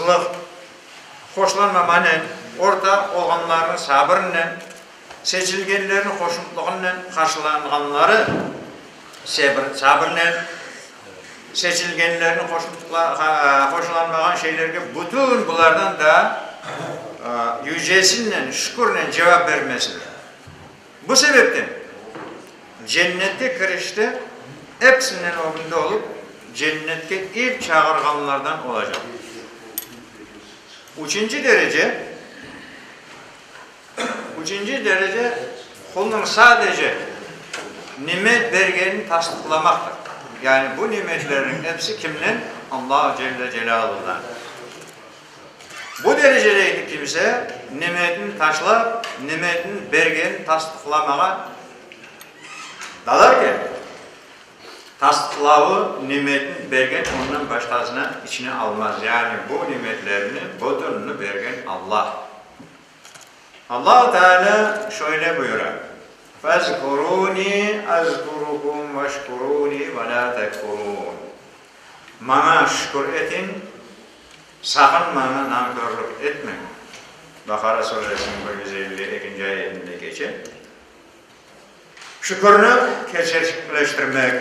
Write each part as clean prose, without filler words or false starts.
Razılıq, hoşlanmamanen, orta olğanlarnıñ sabırnen, seçilgenlerniñ hoşnutlığınen qarşılanğanları sabırnen, seçilgenlerniñ hoşlanmağan şeylerge bütün bulardan daa yücesinen, şükürnen cevap bermesidir. Bu sebepten Cennetke kirişte episinden ögünde olıp, Cennetke ilk çağırğanlardan olacaq. Üçünci derece, Üçünci derece, qulnıñ sadece nimet bergenini tasdıqlamaqtır. Yani bu nimetlerniñ episi kimden? Allah Celle Celâludan. Bu derecedeki kimse nimetni taşlap, nimetniñ bergenini tasdıqlamağa dalarken, tasdıqlavı nimetni bergen ondan başqasını içine almaz, yani bu nimetlerni bütünini bergen Allah. Allahu Teala şöyle buyura, Fezkuruni azkurukum veşkuruni ve la tekfurun. Maña şükür etiñ, saqın maña nankörlük etmeñ. Baqara suresiniñ bir yüz 52-nci ayetinde keçe. Şükürni kerçekleştirmek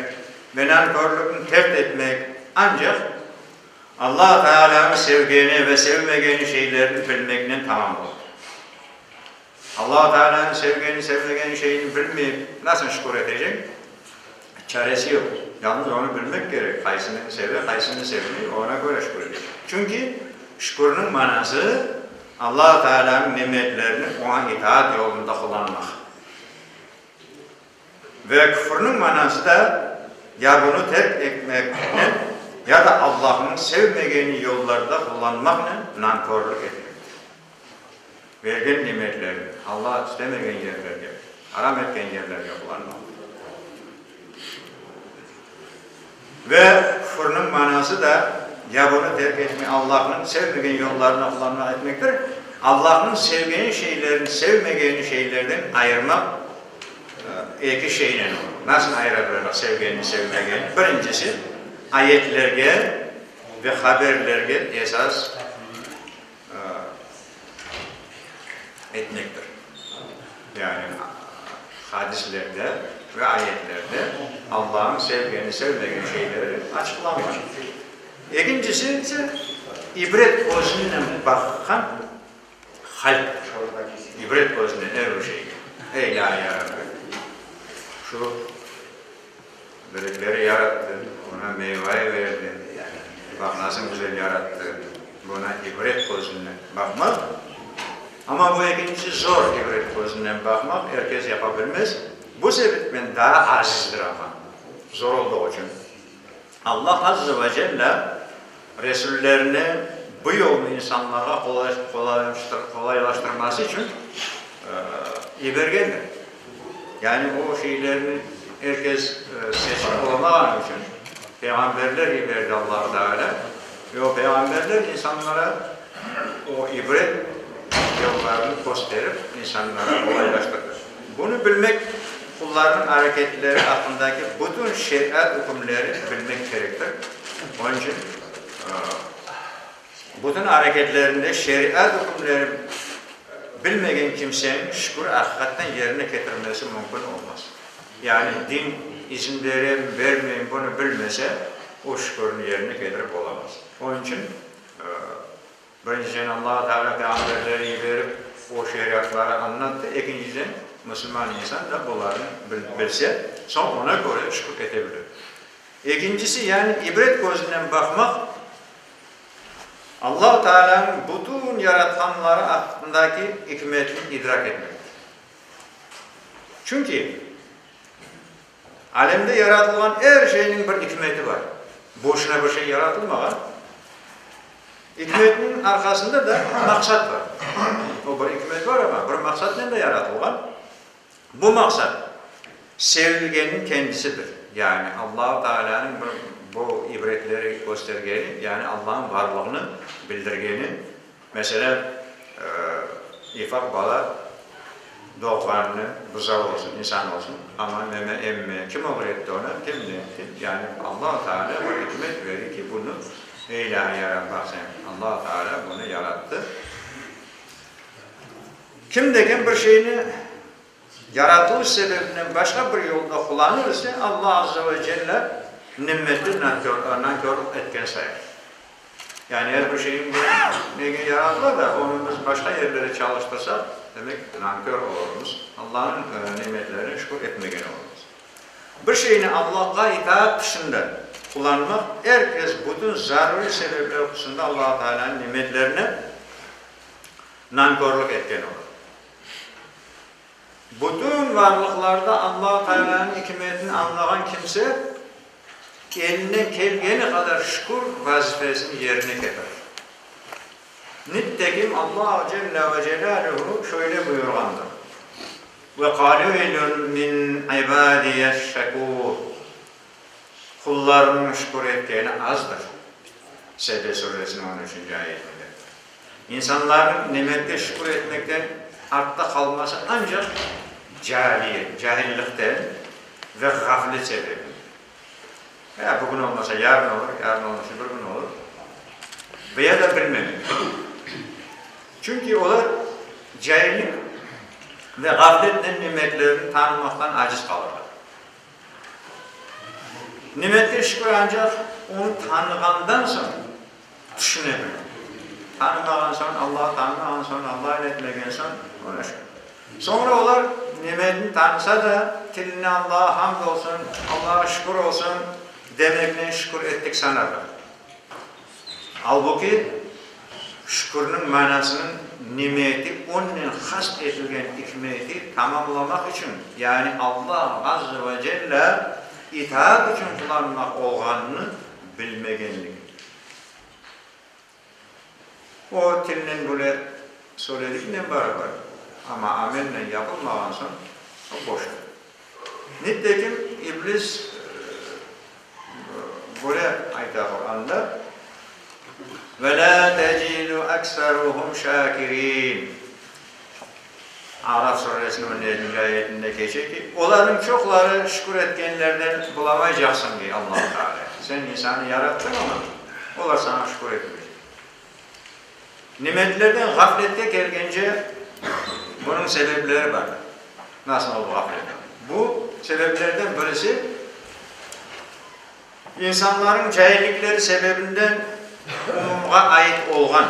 ve nankörlükni terk etmek ancaq Allah Tealânıñ sevgeni ve sevmegeni şeylerni bilmeknen tamam olur. Allah Tealânıñ sevgeni, sevmegeni şeyni bilmeyip nasıl şükür etecek? Çaresi yoq. Yalnız onı bilmek kerek, qaysını seve, qaysını sevmey, ona köre şükür etecek. Çünki şükürniñ manası, Allah Tealânıñ nimetlerini oña itaat yolunda qullanmaq. Ve küfürniñ manası da ya bunı terk etmeknen, ya da Allahnıñ sevmegeni yollarda qullanmaqnen nankörlük etmektir. Bergen nimetlerini Alla istemegen yerlerge, aram etken yerlerge qullanmaq. Ve küfürniñ manası da ya bunı terk etme, Allahnıñ sevmegen yollarına qullanmaq etmektir. Allahnıñ sevgeni şeylerni sevmegeni şeylerden ayırmaq eki şeynen olur. Nasıl ayıra bilemiz sevgenini sevmegenini? Birincisi, ayetlerge ve haberlerge esas etmektir. Yani hadislerde ve ayetlerde Allahnıñ sevgeni, sevmegen şeyleri açıqlanğan. Ekincisi ise, ibret közünen baqqan qalptir. İbret közünen er bir şeyge. Ey, ya Yarabbi, şu Direkleri yarattı, ona meyvayı berdi, baq nasıl güzel yarattı, buna ibret közünen baqmaq. Amma bu ekincisi zor, ibret közünen baqmaq, er kes yapa bilmez. Bu sebepten daa azizdir amma, zor olduğı içün. Allah azze ve celle Resullerine bu yolnı insanlarğa qolaylaştırması içün yibergendir. Yani o şeylerni er kes seçip olamağanı içün peyğamberler yiberdi Allahu Teala ve o peyğamberler insanlara o ibret yollarını kösterip insanlara qolaylaştırdı. Bunı bilmek qullarnıñ areketleri aqqındaki bütün şeriat ükümleri bilmek kerektir. Onıñ içün bütün areketlerinde şeriat ükümleri bilmegen kimseniñ şükür aqiqatten yerine ketirmesi mümkün olmaz. Yani din izin beremi, bermeymi bunı bilmese, o şükürni yerine ketirip olamaz. Onıñ içün birinciden Alla Teala peyğamberleri yiberip o şeriatları añlattı, ekinciden musulman insan da bularnı bilse, soñ ona köre şükür ete bilir. Ekincisi, yani ibret közünen baqmaq, Allahu Tealânıñ bütün yaratqanları aqqındaki ikmetni idrak etmektir. Çünki alemde yaratılğan er şeyniñ bir ikmeti bar. Boşuna bir şey yaratılmağan. İkmetniñ arqasında da maqsat bar. O bir ikmet bar amma, bir maqsatnen de yaratılğan. Bu maqsat, sevilgenniñ kendisidir, yani Allahu Tealânıñ bir bu ibretleri köstergeni, yani Allanıñ varlığını bildirgeni. Meselâ, ifaq bala doğğanını, buzav olsun, insan olsun, amma meme emme, kim ögretti onı, kim ne etti? Yani Allahu Tealâ bir ikmet bere ki, bunı. Ey ilâhi, ya Rab, baq sen, Alla Tealâ bunı yarattı. Kim de kim bir şeyni yaratılış sebebinden başqa bir yolda qullanır ise, Alla azze ve celle nimetni nankörlük etken sayar. Yani er bir şeyin bir nege yaratıla da, onı biz başqa yerlere çalıştırsaq, demek, nankör olurmız, Allanıñ nimetlerine şükür etmegen olurmız. Bir şeyni Allahqa itaat tışında qullanmaq, er kes bütün zaruriy sebepler hususında Allah Taalânıñ nimetlerine nankörlük etken olur. Bütün varlıqlarda Allah Taalânıñ ikmetini añlağan kimse, elinden kelgeni qadar şükür vazifesini yerine ketirir. Nitekim Allah celle ve celâluhu şöyle buyurğandır, Ve qalilun min ibadiyeş-şekûr, Qullarımnıñ şükür etkeni azdır. Sebe suresiniñ on üçünci ayetinde. İnsanlarnıñ nimetke şükür etmekten artta qalması ancaq cahiliyet, cahillikten ve ğaflet sebebinden. Ya bugün olmasa yarın olur, yarın olmasa bir kün olur. Veya da bilmemek. Çünki olar cahillik ve ğafletnen nimetlerni tanımaqtan aciz qalırlar. Nimetke şükür ancaq onı tanığandan soñ tüşüne bile. Tanımağan soñ, Allahnı tanımağan soñ, Alla ile etmegen soñ, öyle şükür. Soñra olar nimetni tanısa da, tiline Allağa hamd olsun, Allağa şükür olsun demeknen şükür ettik sanarlar. Albuki, şükürniñ manasınıñ nimeti onnen hast etilgen ikmeti tamamlamaq içün, yani Allah azze ve celle itaat içün qullanmaq olğanını bilmegenliktir. O, tilnen böyle söylediknen barabar, amma amelnen yapılmağan soñ, o boştur. Nitekim, İblis böyle ayta Quranda, Ve lâ tecidu ekseruhum şâkirîn. Araf suresiniñ on yedinci ayetinde keçe ki, olarnıñ çoqları şükür etkenlerden bulamaycaqsıñ, dey Allahu Teala. Sen insanı yarattıñ amma, olar saña şükür etmeycek. Nimetlerden ğafletke kelgence, bunıñ sebepleri bar. Nasıl oldı ğaflet? Bu sebeplerden birisi, insanlarnıñ caillikleri sebebinden umumğa ait olğan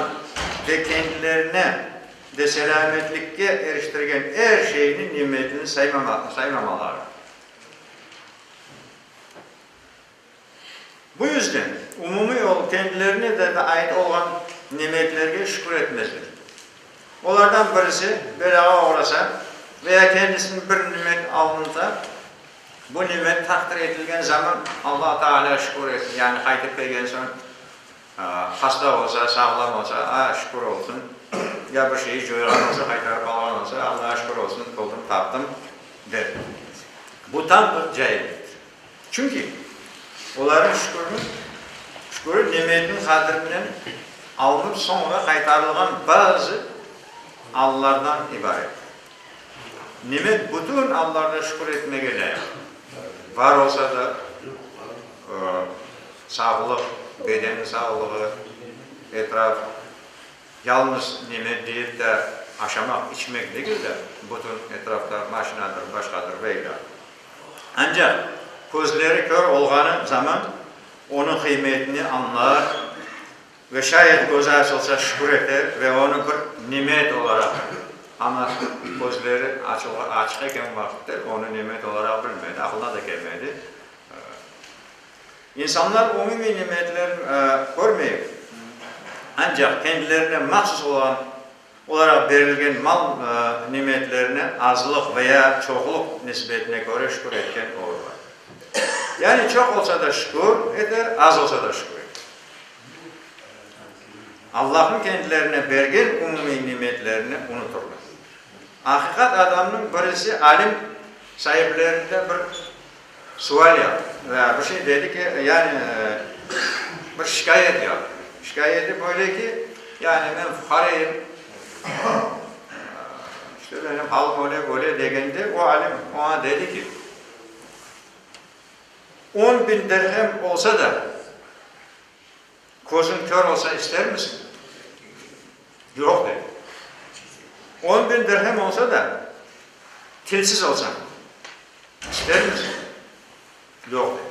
ve kendilerine de selâmetlikke eriştirgen er şeyni nimetini saymamaları. Bu yüzden, umumiy olıp kendilerine de ait olğan nimetlerge şükür etmezler. Olardan birisi belâğa oğrasa veya kendisine bir nimet alınsa, bu nimet taqdir etilgen zaman Alla Taalâ şükür etsin, yani qaytıp kelgen soñ hasta olsa, sağlam olsa, a, şükür olsun, ya bir şeyi coyğan olsa, qaytarıp alğan olsa, Allağa şükür olsun, buldum, taptım, der. Bu tam bir cailliktir. Çünki olarnıñ şükürni, şükürü nimetniñ qadirinden alınıp soñra qaytarılğan bazı allardan ibaret. Nimet bütün allarda şükür etmege lâyıq. Bar olsa da, sağlıq, bedenniñ sağlığı, etraf, yalnız nimet deyip de aşamaq, içmek degil de, bütün etrafta maşinadır, başqadır ve ilâ. Ancaq közleri kör olğanı zaman onıñ qıymetini añlar ve şayet közü açılsa şükür eter ve onı bir nimet olaraq, amma közleri açıq eken vaqıtta onı nimet olaraq bilmedi, aqlına da kelmedi. İnsanlar umumiy nimetlerni körmeyip, ancaq kendilerine mahsus olğan olaraq berilgen mal nimetlerine azlıq veya çoqluq nisbetine köre şükür etken olurlar. Yani çoq olsa da şükür eter, az olsa da şükür eter. Allahnıñ kendilerine bergen umumiy nimetlerini unuturlar. Aqiqat adamnıñ birisi alim saiplerinde bir sual yaptı veya bir şey dedi ki, yani bir şikâyet yaptı. Şikâyeti böyle ki, yani men fuqareyim, işte benim halım öyle böyle degende, o alim oña dedi ki, 10 biñ dirhem olsa da. Közüñ kör olsa istermisiñ? Yoq, dedi. 10.000 dirhem olsa da, tilsiz olsañ, istermisiñ? Yoq, dedi.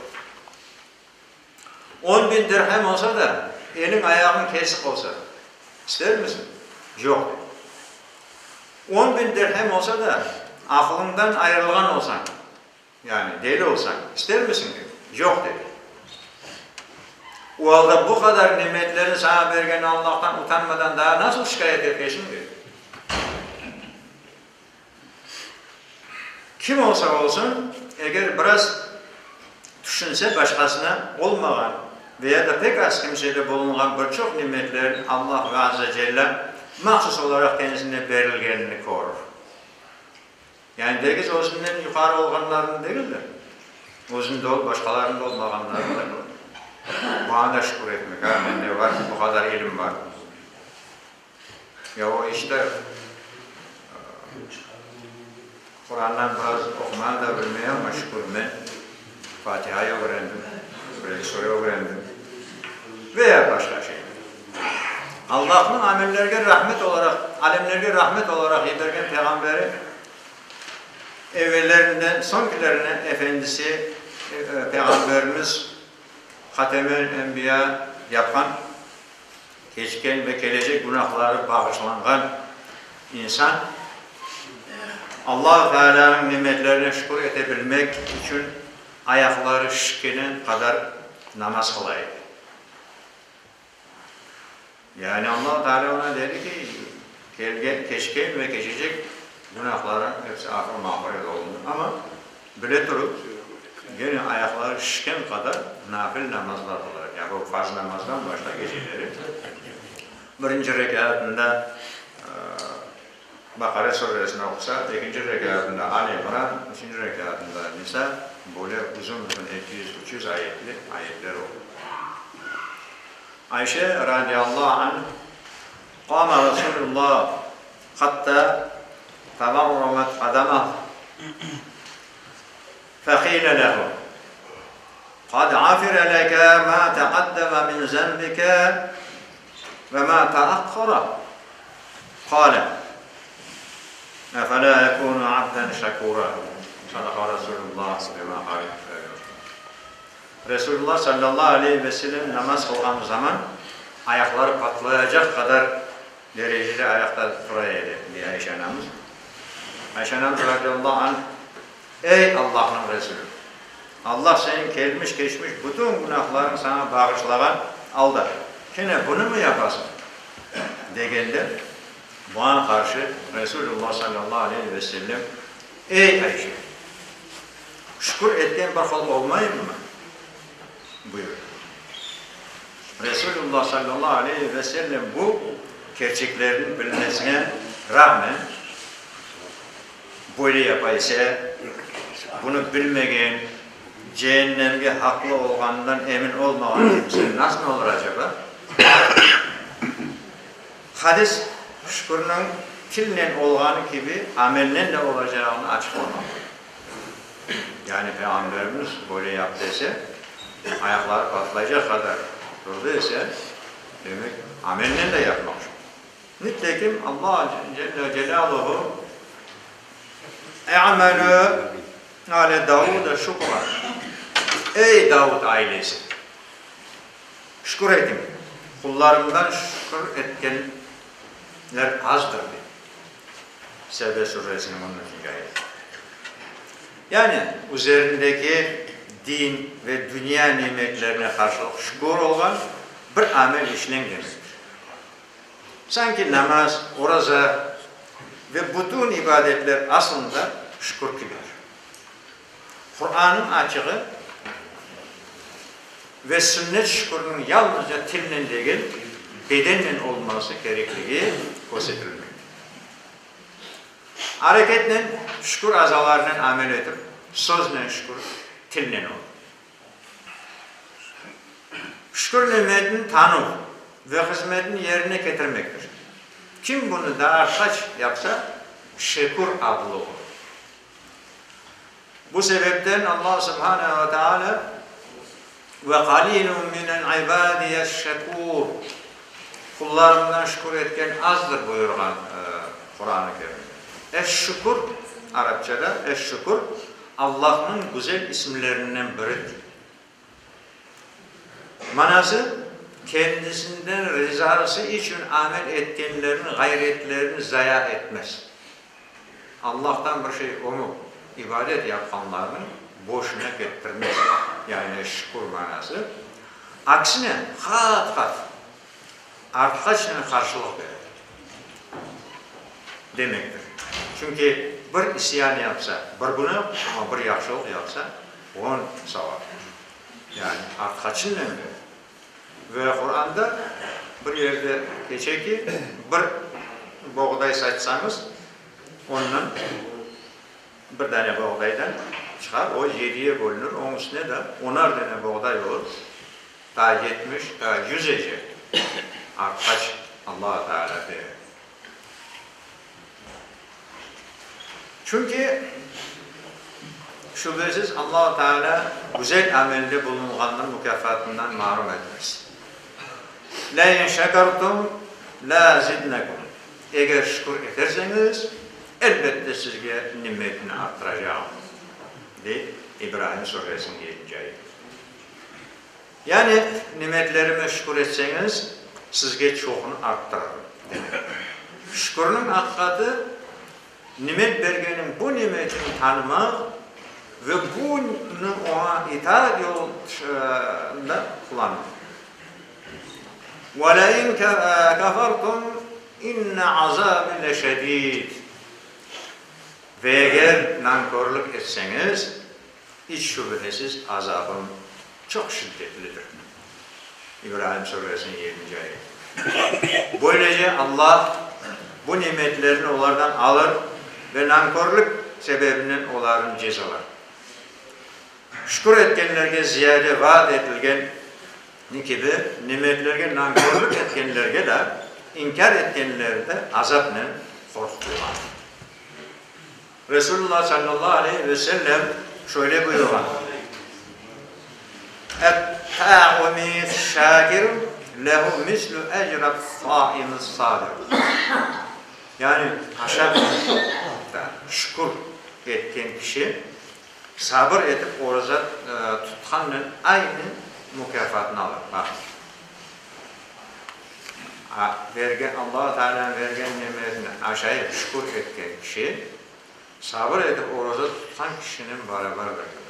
10.000 dirhem olsa da, eliñ-ayağıñ kesik olsa, istermisiñ? Yoq, dedi. 10.000 dirhem olsa da, aqılıñdan ayırılğan olsañ, yani deli olsañ, istermisiñ? Dedi. Yoq, dedi. O alda bu qadar nimetlerni saña bergen Allahtan utanmadan daa nasıl şikâyet etesiñ? Dedi. Kim olsa olsun, eger biraz tüşünse, başqasına olmağan ve ya da pek az kimsede bulunğan bir çoq nimetlerin Allah ve azze celle mahsus olaraq kendisine berilgenini körür. Yani degiz özünden yuqarı olğanlarnı degil de, özünde olıp başqalarında olmağanlarnı da körür. Buña da şükür etmek, ha, mende var, bu qadar ilim var. Ya o işte Qurandan biraz oqumanı da bilmey, amma şükür men Fatihayı ögrendim, bir-eki sure ögrendim ve ya başqa şeyler. Allahnıñ amellerge rahmet olaraq, alemlerge rahmet olaraq yibergen Peyğamberi evvellerinden soñkilerine Efendisi Peyğamberimiz Hatemel Enbiya yapqan Keçken ve kelecek günahları bağışlanğan insan, Allahu Tealânıñ nimetlerine şükür ete bilmek içün ayaqları şişkene qadar namaz qıla edi. Yani Allahu Tealâ oña dedi ki, kelgen, keçken ve keçecek günahlarıñ hepsi afu mağfiret olundı. Amma bile turıp, gene ayaqları şişken qadar nafil namazlar qılar edi. Yani bu farz namazdan başqa geceleri birinci rekâatında Baqara suresini oqusa, ekinci rekâatında Al İmran, üçünci rekâatında Nisa, böyle uzun-uzun 200, 300 ayetli ayetler oquy. Ayşe radiyallahu anh, Qama Resulullah hatta tavarramat qadamah feqile lehu, Qad ğafire leke ma teqaddeme min zenbike ve ma teakhara. Qale, Efela ekunu abden şekura. Sadaqa Resulullah ve ma qale. Resulullah sallallahu aleyhi ve sellem namaz qılğan zaman ayaqları patlayacaq qadar derecede ayaqta tura edi, dey Ayşe anamız. Ayşe anamız radıyallahu anh, Ey Allahnıñ Resulü! Allah seniñ kelmiş-keçmiş bütün günahlarıñ saña bağışlağan alda, kene bunımı yapasıñ? degende, buña qarşı Resulullah sallallahu aleyhi ve sellem, Ey Ayşe! Şükür etken bir qul olmayımmı? buyurdı. Resulullah sallallahu aleyhi ve sellem bu kerçeklerni bilmesine rağmen böyle yapa ise, bunı bilmegen, ceennemge haqlı olğanından emin olmağan kimse nasıl olur acaba? Hadis şükürniñ tilnen olğanı kibi amelnen de olacağını açıqlamaqtadır. Yani Peyğamberimiz böyle yaptı ise, ayaqları patlaycaq qadar turdı ise, demek, amelnen de yapmaq. Nitekim, Allah celle celâluhu, E'melû âle Davûde şükran, Ey Davud ailesi, şükür etiñ, qullarımdan şükür etkenler azdır, dey. Sebe suresiniñ on üçünci ayeti. Yani, üzerindeki din ve dünya nimetlerine qarşılıq şükür olğan bir amel işleñ demektir. Sanki namaz, oraza ve bütün ibadetler aslında şükür kibidir. Qurannıñ açığı ve sünnet şükürniñ yalnızca tilnen degil, bedennen olması kerekligi kösterilmekte. Areketnen şükür azalarnen amel etip, söznen şükür tilnen olur. Şükür nimetni tanuv ve hızmetni yerine ketirmektir. Kim bunı daa qaç yapsa, şekür adlı olur. Bu sebepten Allah subhanehu ve teala. Ve qalilun minen ibadiyeş-şekûr, Qullarımdan şükür etken azdır buyurğan Quran-ı Kerimde. Eş-Şükür, arapçada Eş-Şükür, Allahnıñ güzel isimlerinden biridir. Manası, kendisinden rizası içün amel etkenlerniñ ğayretlerini zaya etmez. Allahtan bir şey umıp ibadet yapqanlarnıñ boşuna kettirmez, yani şükür manası, aksine, qat-qat artqaçnen qarşılıq berer, demektir. Çünki bir isyan yapsa, bir günah, amma bir yahşılıq yapsa, on savap, yani artqaçınen berer. Ve Quranda bir yerde keçe ki, bir boğday saçsañız, ondan bir dane boğdaydan çıqar, o yediye bölünir, onıñ üstüne de onar dane boğday olur, taa 70, taa yüzece artqaç Alla Teala berer. Çünki, şübesiz, Allahu Teala güzel amelde bulunğannıñ mukâfatından marum etmez. Le in şekertum le azidnekum, Eger şükür eterseñiz, elbette sizge nimetni arttıracağım, dey İbrahim suresiniñ yedinci ayeti. Yani, nimetlerime şükür etseñiz, sizge çoğunı arttırırım, demek. Şükürniñ aqiqatı, nimet bergeniñ bu nimetini tanımaq ve bunı oña itaat yolunda qullanmaq. Ve le in kefertum inne azabi leşedid. Ve eger nankörlük etseñiz, İç şübhesiz azabım çoq şiddetlidir. İbrahim suresiniñ yedinci ayeti. Böylece Allah bu nimetlerni olardan alır ve nankörlük sebebinden olarnı cezalar. Şükür etkenlerge ziyade vaat etilgen kibi, nimetlerge nankörlük etkenlerge de, inkâr etkenler de azapnen qorqutılğan. Resulullah sallallahu aleyhi ve sellem şöyle buyurğan, Et-ta'imi-şâkir lehu mislu ecret-sâimi-sâbir. Yani, aşap da şükür etken kişi, sabır etip oraza tutqannen aynı mukâfatnı alır. Baqıñ. Bergen, Allahu Tealânıñ bergen nimetine aşayıp şükür etken kişi, sabır etip oraza tutqan kişinen barabardır, dedi.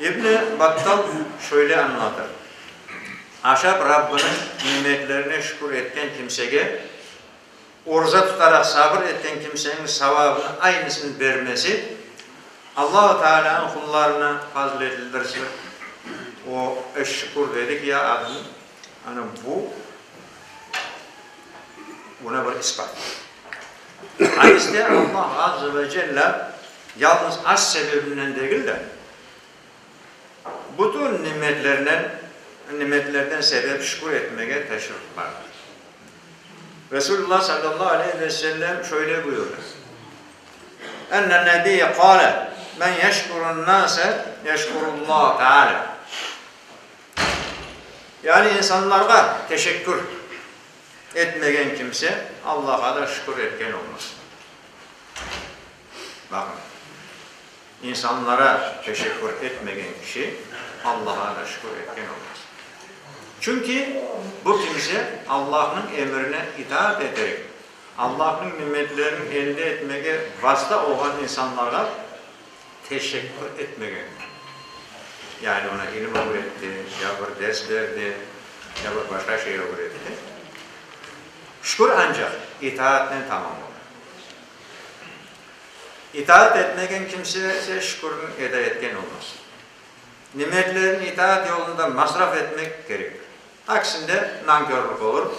İbn Battal şöyle añlatır, Aşap Rabbiniñ nimetlerine şükür etken kimsege, oraza tutaraq sabır etken kimseniñ savabını aynısını bermesi, Allahu Tealânıñ qullarına faziletlidir, o, Eş-Şükür dedik ya adını, ana bu, buna bir isbat. Hadiste Allah azze ve celle yalnız aş sebebinden degil de, bütün nimetlernen, nimetlerden sebep şükür etmege teşviq bardır. Resulullah sallallahu aleyhi ve sellem şöyle buyurdı, Enne Nebiye kâle, Men yeşkurun nâse yeşkurullah teâlâ. Yani insanlarğa teşekkür etmegen kimse Allah'a da şükür etken olmaz. Baqıñ, insanlara teşekkür etmegen kişi Allah'a da şükür etken olmaz. Çünki bu kimse Allahnıñ emrine itaat eterek, Allahnıñ nimetlerini elde etmege vasta olğan insanlarğa teşekkür etmegendir. Yani oña ilim ögretti, ya bir ders berdi, ya bir başqa şey ögretti. Şükür ancaq itaatnen tamam olur. İtaat etmegen kimse ise şükürni eda etken olmaz. Nimetlerni itaat yolunda masraf etmek kerektir. Aksinde nankörlük olur.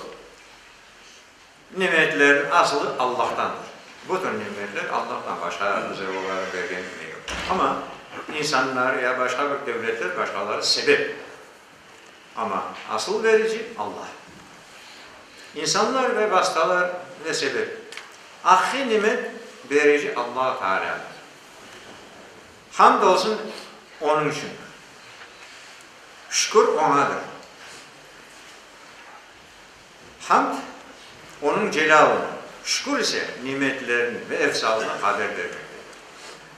Nimetlerniñ asılı Allahtandır. Bütün nimetler Allahtan, başqa bize olarnı bergen ne yoq. Amma insanlar ya başqa bir devletler, başqaları sebep. Amma asıl verici, Allah. İnsanlar ve vastalar ne sebep. Aqiqiy nimet berici Allah Tealâdır. Hamd olsun Onıñ içün. Şükür Oñadır. Hamd, Onıñ celâlını, şükür ise nimetlerini ve efsalını haber bermektedir.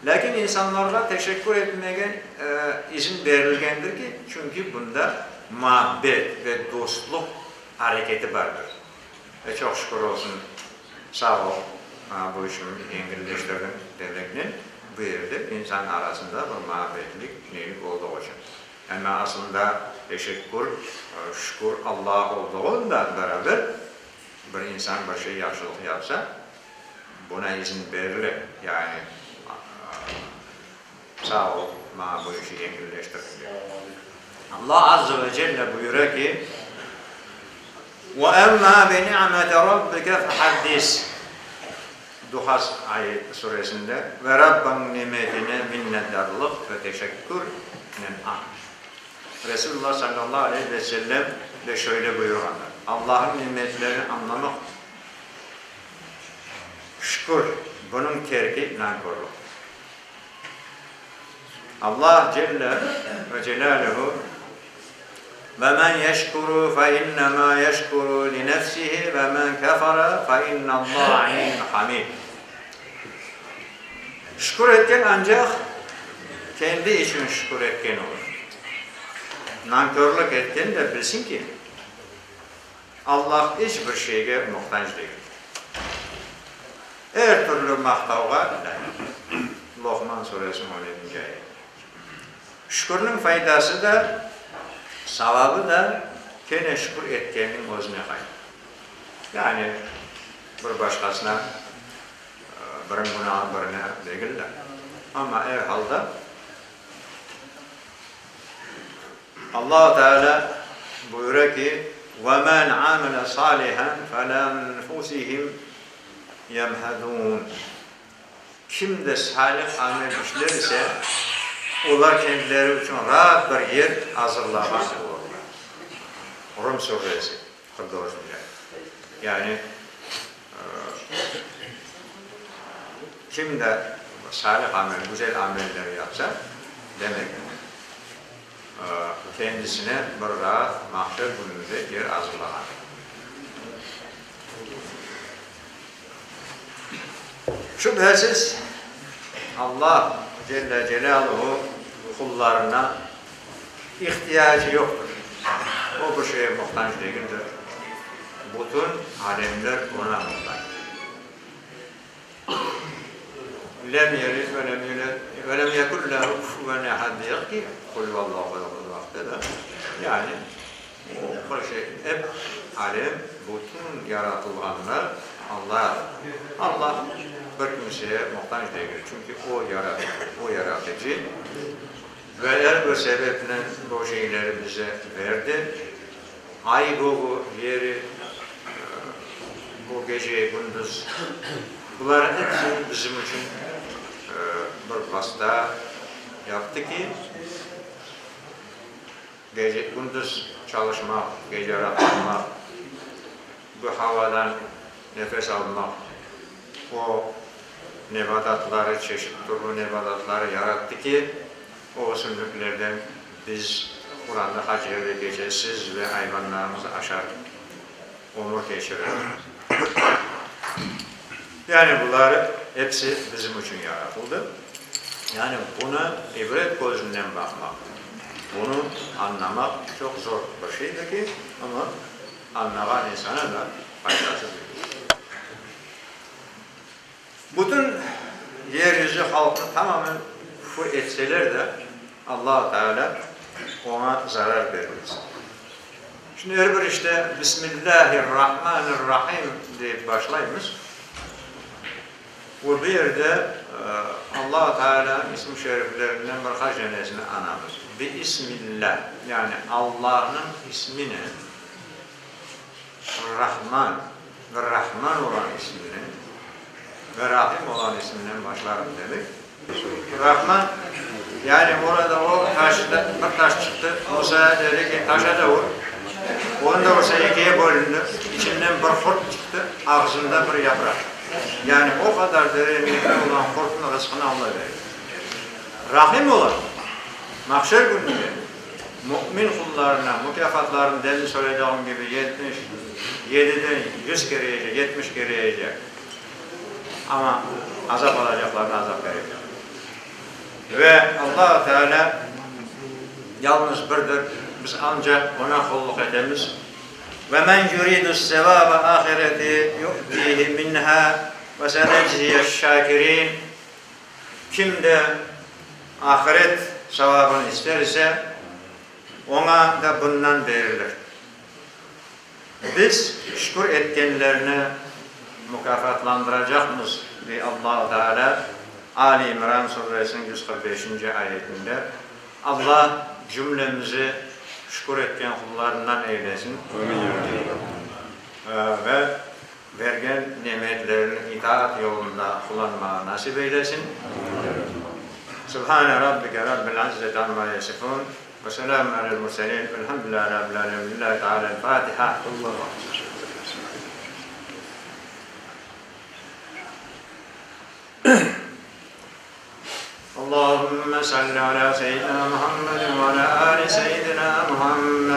Lâkin insanlarğa teşekkür etmege izin berilgendir ki, çünki bunda muabbet ve dostluq areketi bardır. Ve çoq şükür olsun, sağ ol, maña bu işimni yengilleştirdiñ demeknen bu yerde insan arasında bir muabbetlik, nelik olduğu içün. Amma aslında teşekkür, şükür Allağa olduğundan beraber bir insan bir şey yahşılıq yapsa, buna izin berile, yani sağ ol, maña bu işi yengilleştirdiñ dep. Allah azze ve celle buyura ki, Ve emmâ bi ni'meti rabbike fehaddis. Duha ayet suresinde ve Rabbiñ nimetine minnetdarlıq ve teşekkürnen añ. Resulullah sallallahu aleyhi ve sellem de şöyle buyurğanlar, Allahnıñ nimetlerini añlamaq, şükür, bunıñ terki nankörlüktir. Allah celle ve celâluhu Ve men yeşkuru fe innemâ yeşkuru li nefsihi ve men kefere fe innallâhe ğaniyyun hamîd. Şükür etken ancaq kendi içün şükür etken olur. Nankörlük etken de bilsin ki, Allah iç bir şeyge muhtac degildir. Er türlü maqtavğa lâyıqtır. Loqman suresiniñ on ekinci ayeti. Şükürniñ faydası da, savabı da kene şükür etkenniñ özüne qaytar. Yani bir başqasına, biriniñ günahı birine degil de. Amma er halda Allahu Teala buyura ki, Ve men amile salihan fele'enfusihim yemhedun. Kim de salih amel işler ise, olar kendileri içün raat bir yer azırlağan olurlar. Rum suresi, 49-ncı ayet. Yani, kim de salih amel, güzel ameller yapsa, demek, kendisine bir raat mahşer kününde yer azırlağan. Şübhesiz, Allah celle celâluhu qullarına ihtiyacı yoqtır. O bir şeye muhtac degildir. Bütün alemler Oña muhtacdır. Lem yelid ve lem yulad ve lem yekun lehu kufuven ehad deyik ki, Qul huvallahu oquğan vaqıtta da, yani o bir şey, ep alem, bütün yaratılğanlar Allah'dır. Allah bir kimseye muhtac degil, çünki O yaratıcı, O yaratıcı ve er bir sebepnen bu şeyleri bize berdi. Ay gögü, yeri, bu gece, gündüz, buların hepsini bizim içün bir vasta yaptı ki, gece, gündüz çalışmaq, gece raatlanmaq, bu havadan nefes almaq, o nebatatları, çeşit türlü nebatatları yarattı ki, o ösümliklerden biz Quranda hac yerde gece siz ve ayvanlarıñız aşar, ömür keçirir. Yani bular episi bizim içün yaratıldı. Yani bunı ibret közünden baqmaq, bunı añlamaq çoq zor bir şeydir ki, amma añlağan insana da faydası büyük. Bütün yer yüzü halqını tamamen küfür etseler de, Alla Teala oña zarar bermez. Şimdi er bir işte Bismillâhir-Rahmanir-Rahim deyip başlaymız. Ve bu yerde Alla Tealânıñ ismi şeriflerinden bir qaç danesini añamız. Biismillâh, yani Allanıñ isminen, Rahman ve Rahman olan isminen ve Rahim olan isminen başlarım demek. Rahman, yani orada o taşta bir taş çıqtı, Musa dedi ki, taşa da ur. Onı da ursa ekiye bölündi, içinden bir qurt çıqtı, ağzında bir yapraq. Yani o qadar derinlikli olan qurtnıñ rızqını Alla berdi. Rahim olan, mahşer kününde. Mümin qullarına mukâfatlarını demin söylediğim kibi 77-den 100 kerece, 70 kerece, amma azap alacaqlarına azap berecek. Ve Allahu Teala yalnız birdir, biz ancaq Oña qulluq etemiz. Ve men yuridus-sevâbe âhireti yu'tîhi minhâ ve senecziyeş-şâkirîn Kim de ahiret sevabını ister ise, oña da bundan berilir. Biz şükür etkenlerni mukâfatlandıracaqmız, dey Allahu Teala Ali İmran suresiniñ 145-nci ayetinde. Allah cümlemizi şükür etken qullarından eylesin. Ve bergen nimetlerini itaat yolunda qullanmağa nasip eylesin. Subhane Rabbike Rabbil izzeti amma yasifun ve selamun alel murselin velhamdülillahi Rabbil alemin. Lillahi Teala'l Fatiha. Allahümme salli ala seyyidina Muhammedin ve ala ali seyyidina Muhammed.